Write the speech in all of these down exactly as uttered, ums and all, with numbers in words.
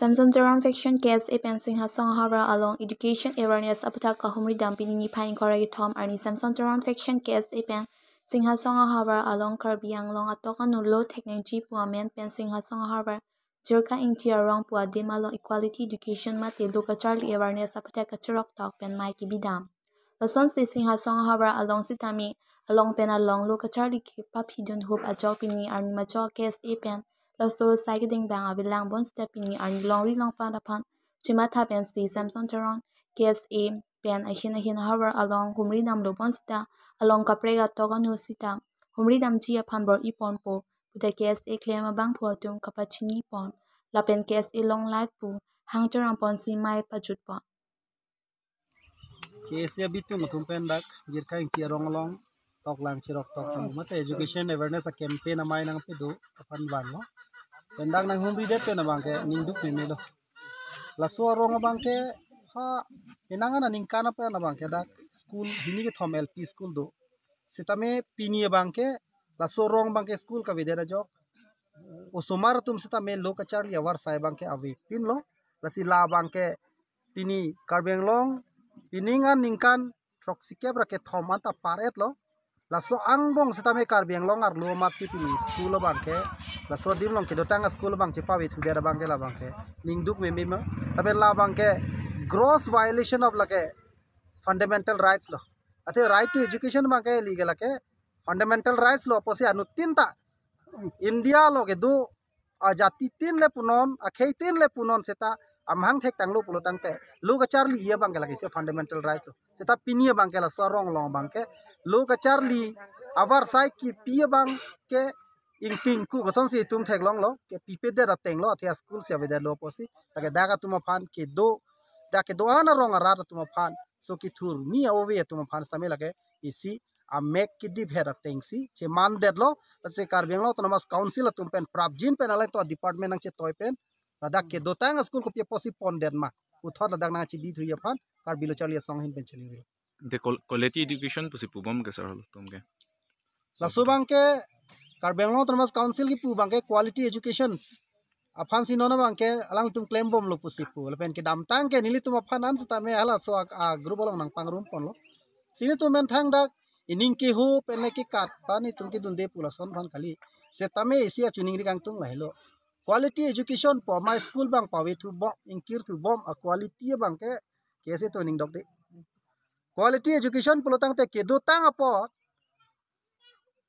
Samson Teron faction K S A pen Singhasong ahavar along education awareness aputhak kahumri dam pini niphai ingkoi ra kethom arni Samson Teron faction K S A pen Singhasong ahavar along Karbi Anglong atok anu lo theknangji pu amen pen Singhasong ahavar Jirka Ingti arong pu adim along equality education mate lo kacharli awareness aputhak kachirok tok pen mei kebi dam. Lasonsi Singhasong ahavar along sitame along pen along lo kacharli kepaphidun hup ajok pini arni majok K S A pen laso sai keding bang avelang bonsita pini arni longri longpat aphan chimatha pensi Samson Teron K S A pen ahin ahin ahavar along humri damlo bonsita along kaprek atok anu sita humri damji aphan bor-i ponpo puta K S A klem abangphu atum kapachini pon lapen K S A long life pu hang cheram ponsi mei pajut pon. K S A abitum atum pen dak Jirka Ingti arong along toklang chirok tok mate education awareness a campaign amei nangpado aphan vanlo. Pen dak nanghumri det pen abangke ningduk memelo. Laso arong abangke ha enang aningkan apen abangke dak school hini kethom L P school do. Sitame pini abangke laso arong abangke school kavedet ajok osomar atum sitame lo kacharli avarsai abangke avepinlo. Lasi la abangke pini Karbi Anglong pini ngan ningkan throksikep ra kethom anta par-etlo. Laso angbong sitame Karbi Anglong arlo amatsi pini school abangke laso adim along kedotang school abang chepavethudet abangke la abangke ningduk mememe. Lapen la abangke gross violation of lake fundamental rights lo. Athe right to education abangke legal lake fundamental rights lo apotsi anuttin ta India along kedo ajatitin le punon, akheitin le punon seta amahang thektanglo pulo tangte lo kacharli abangke lake isi fundamental rights lo. Seta pini abangke laso arong along abangke lo kacharli avarsai kipi abangke ingtingku kosonsi itum theklonglo, kepipedet atenglo, athe school si avedetlo apotsi. Lake dak atum aphan kedo, dak kedo-an arong arat atum aphan, so kethur mi a-ove atum aphan sitame lake isi amek kedip het atengsi chemandetlo. Lasi Karbi Anglong Autonomous Council atum pen prapjin pen alangtum department nangchetoi pen ladak kedotang school kopi apotsi pondet ma puthot ladak nangchibithui aphan Karbi Lo Charli Asong ahin pen chiningri. The qual- quality education pusi pubom ke sir halatum ke. Laso abangke Karbi Anglong Autonomous Council kipu abangke quality education aphansi non abangke alangtum klembomlo pusi pu. Lapen kedamtang ke nelitum aphan an sitame halaso a, a group along nangpangrum ponlo. Si nelitum pen thangdak ining keho pen le kekat aphan itum kedunde pu lason aphan kali. Sitame isi achiningri kangtung lahelo. Quality education pu amei school abang pavethu bom, ingkirthu bom a quality abangke K S A atum ningdok de. Quality education pulo tangte kedotang apot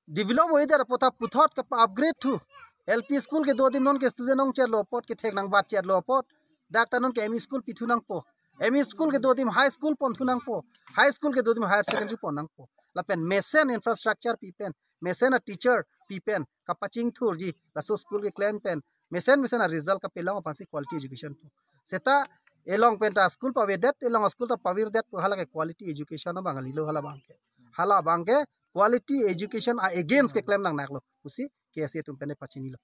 develop oidet apot ta puthot kapa-upgrade thu. L P school kedo adim non ke student ongcherlo apot, kethek nangbatcherlo apot dak ta non ke M E school pithu nangpo. M E school kedo adim high school ponthu nangpo. High school kedo adim higher secondary pon nangpo. Lapen mesen infrastructure pi pen, mesen a teacher pi pen kapachingthurji, laso school keklem pen mesen mesen a result kapelong aphansi quality education pu. Seta elong pen ta school pavedet, elong school ta pavirdet pu hala ke quality education abang kalilo hala abangke. Hala abangke quality education a against keklem nangnaklo pusi K S A atum pen pachinilo.